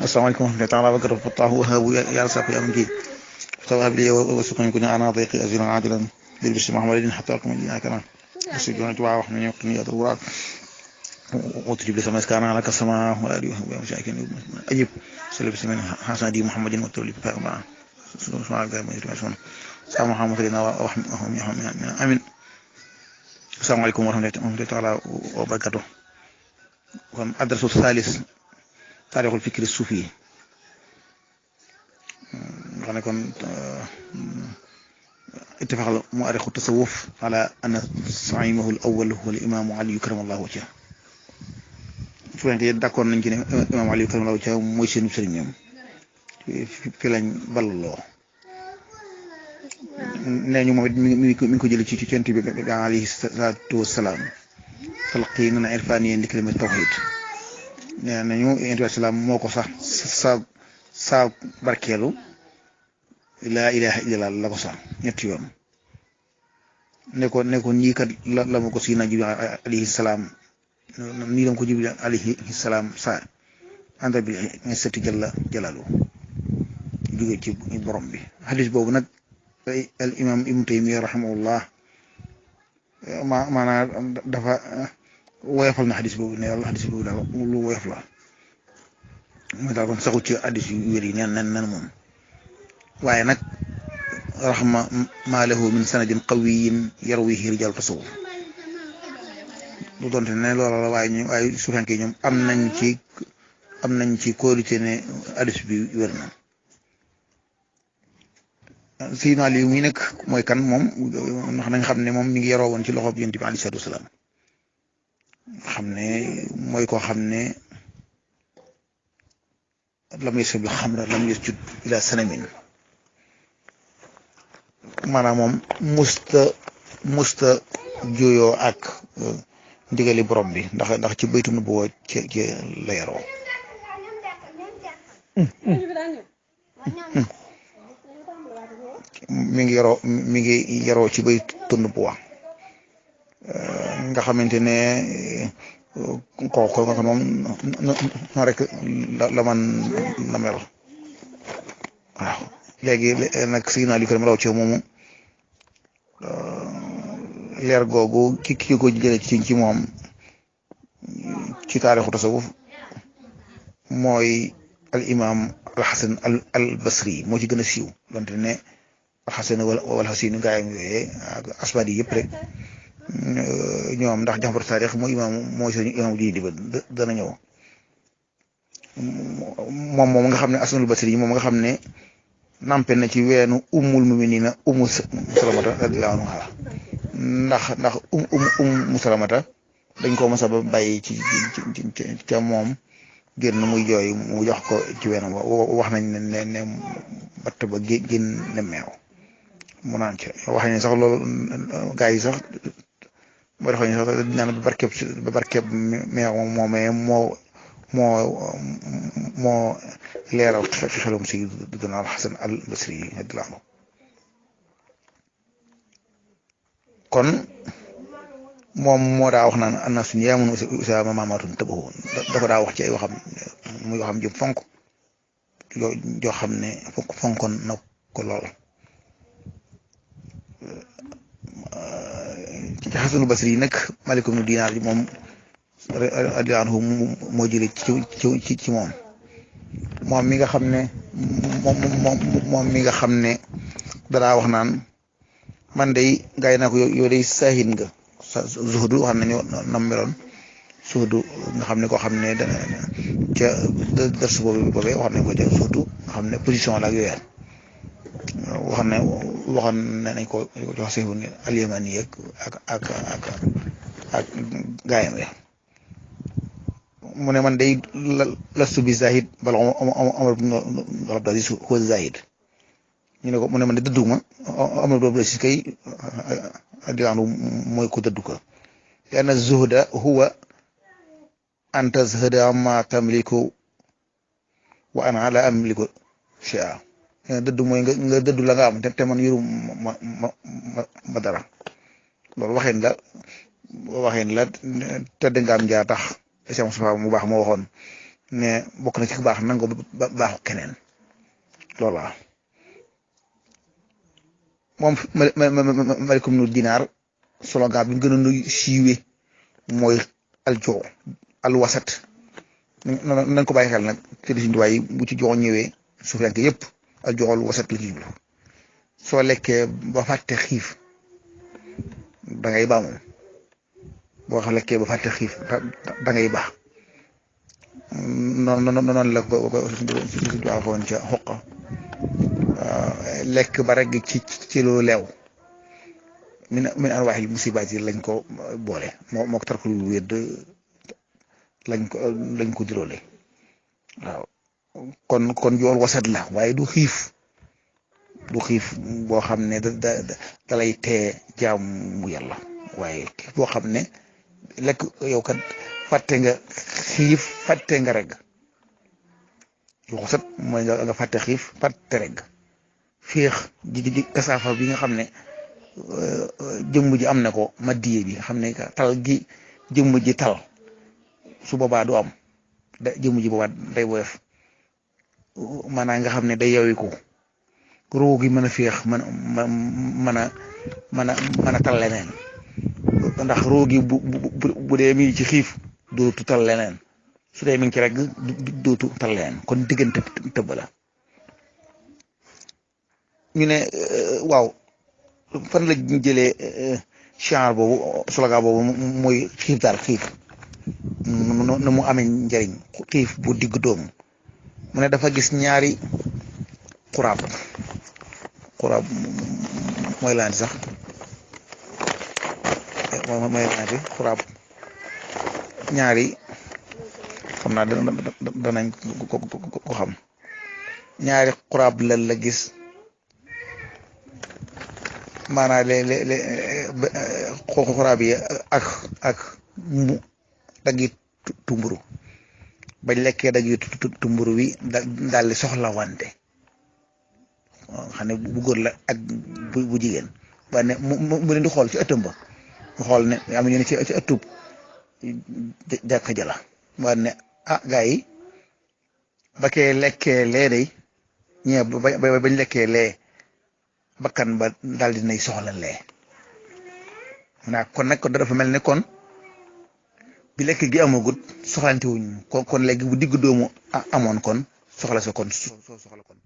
السلام عليكم ورحمة الله تعالى وبركاته. فالله وهاب يا رزاق يا مجيد فوهب لي وسكن يكون أنا ضيقي أزيلا عادلا بالبشر محمد حتى أكون مدينة كمان وسجون دعاء وحمد يقني أدوار وتجيب لي سماس كان على كسماء ولا يوم مشاكل أجيب سلب سمين حسن دي محمد وتولي بفاعل سبحان الله ما يسمعون سلام محمد لنا وهم آمين. السلام عليكم ورحمة الله تعالى وبركاته. الدرس الثالث تاريخ الفكر الصوفي. يعني كان اتفق مؤرخ التصوف على أن صعيمه الأول هو الإمام علي كرم الله وجهه. فلان d'accord nañ ci ne Imam Ali كرم الله وجهه mooy seen sëriñ ñoom fi lañ ballaloo nee ñu moom it mi ngi ko jëlee ci cent bi alayhi salaatu wasalaam talqiinan irfaaniyyan li kalimati tawhiid nee nañu yonent bi salaam moo ko sax sa barkeelu laa ilaaha illallah la ko sax ñetti yoon ne ko ñii kat la ma ko Sayyidina Jibril alayhi salaam nii la ko Jibril alayhi salaam sa ànd bi nga sëti jalla jalaalu jóge ci borom bi. Hadis boobu nag al imam Ibn Taymiyya rahimahullah maanaam dafa woyofal na hadis boobu ne yàlla hadis boobu daal lu woyof la mooy daal kon saxul ci hadis yu wér yi nen moom waaye nag raxma maa lahu min sanadin qawiyyin yarwihi rijal tasawuf lu doonte ne loola la waaye suufiyanke ñoom am nañ ci kóolute ne hadis bi wér na. Sayyidina Ali mi nag mooy kan moom ndax nañ xam ne moom mi ngi yaroo woon ci loxob Yonent bi alayhi salaatu wasalaam xam ne mooy koo xam ne lam yashrab al-xamra lam yasjud ila sanamin maanaam moom musta juyoo ak ndigali borom bi ndax ci baytu nu boo ci la yaroo mi ngi yaroo ci baytu nu boo nga xamante ne kooku nga xam moom na rek la man la mel waaw léegi nag Sayyidina Ali karam raw ci moomu leer googu ki ko jëlee ci moom ci taarixu tasawuf mooy al imam al Hasan al Basri moo ci gën a siiw donte ne al Hasan wal Hasin gaayam yooyee ak asbaad yi yëpp rek ñoom ndax jaxbar taarix mooy seen imam ji di ba dana ñëw moom nga xam ne Hasanul Basri yi moom nga xam ne nampe na ci weenu ummul muminina ummu salamata radiyallahu anha ndax salamata dañ ko mos a ba bàyyi ci ca moom génn muy jooy mu jox ko ci weenam wax nañ ne batt ba génn ne meew mu naan ca wax nañ sax loolu gaa yi sax boo defee ñu sax naan ba barkeb meew moomee moo leeral ci xelum Sayyidina al Hasan al Basri radiyallahu anhu. kon moom moo daa wax naan ana suñu yaamun usaama maamatun tabahu dafa daa wax ci ay waxam muy waxam jëm fonk joo xam ne fonkoon na ko lool. ci Hasanul Basri yi nag Maalik ibnu Dinaar yi moom radiyallahu anhu moo jëlee ci moom mi nga xam ne moom mi nga xam ne danaa wax naan man day gaay naa ko yow day saahin nga zuhdu wax nañu nam meloon zuhdu nga xam ne koo xam ne ca dars boobee wax nañ ko ca zuhdu nga xam ne position la ak yooyu waxoon nañ ko jox Seexu al-Yamani ak gaayam ya mu ne man day lastu bi zahid bal Omar ibn Abdul Aziz huwa zahid ñu ne ko mu ne man de dëdduma Omar ibn Abdul Aziz kay radiyallahu anhu mooy ko dëddu ko lianna zuhda huwa an tazhada ma tamliku wa ana la amliku shay'a dëddu mooy nga dëddu la nga am te man yoru ma dara loolu waxeen la tedd nga am jaa tax Cheikh Moustapha mu baax moo waxoon ne bokk na ci baax nangoo baaxu keneen loolu la moom malikum nu dinaar slogan bi gën a siiwee mooy aljoo alwasat nañ ko bàyyi xel nag te di suñu tubaab bu ci jox ñëwee su fekkee yëpp aljoo alwasat la ci jublu soo lekkee ba fàtte xiif da ngay baax moom boo xam lekkee ba fàtte xiif da ngay baax noonu la ko suñu tubaab waxoon ca xoq lekk ba rek ci lu leew min arwaaxil musibaat yi lañ ko boole moo ko tarkul wédd lañ ko diroole waaw kon jool wasat la waaye du xiif boo xam ne da lay tee jaamu yàlla waaye boo xam ne lekk yow kat fàtte nga xiif fàtte nga reg jool wasat mooy nga fàtte xiif fàtte reg féex ji kasaafa bi nga xam ne jëmm ji am na ko maddiye bi xam ne tal gi jëmm ji tal su boobaa du am jëmm ji boobaa day woyof maanaam nga xam ne day yowiku ruu gi mën a féex mën a tal leneen ndax ruu gi bu dee mi ci xiif dootu tal leneen su dee mi ngi ci rek dootu tal leneen kon diggante tëbb la ñu ne waaw fan la jëlee chanre boobu slogan boobu mooy xiif daal xiif na mu amee njëriñ xiif bu digg doomu mu ne dafa gis ñaari xuraab mooy laanti sax mooy laanti xuraab ñaari xam naa danañ ko xam ñaari xuraab la gis maanaam xuraab yi ak mu daggi tumburu bañ lekkee daggi tumburu wi daal di soxla wante xam ne bu góor la ak bu jigéen waaye ne mu leen di xool ci ëttam ba mu xool ne am ñu ne ci ëttub jàkka jala waaye ne gaa yi ba kee lekkee lee day ñee bañ lekkee lee bakkan ba daal dinay soxla lee kon nag kon dafa mel ne kon bi lekk gi amagut soxlante wuñ kon léegi bu digg doomu amoon kon soxla sa kon soxla kon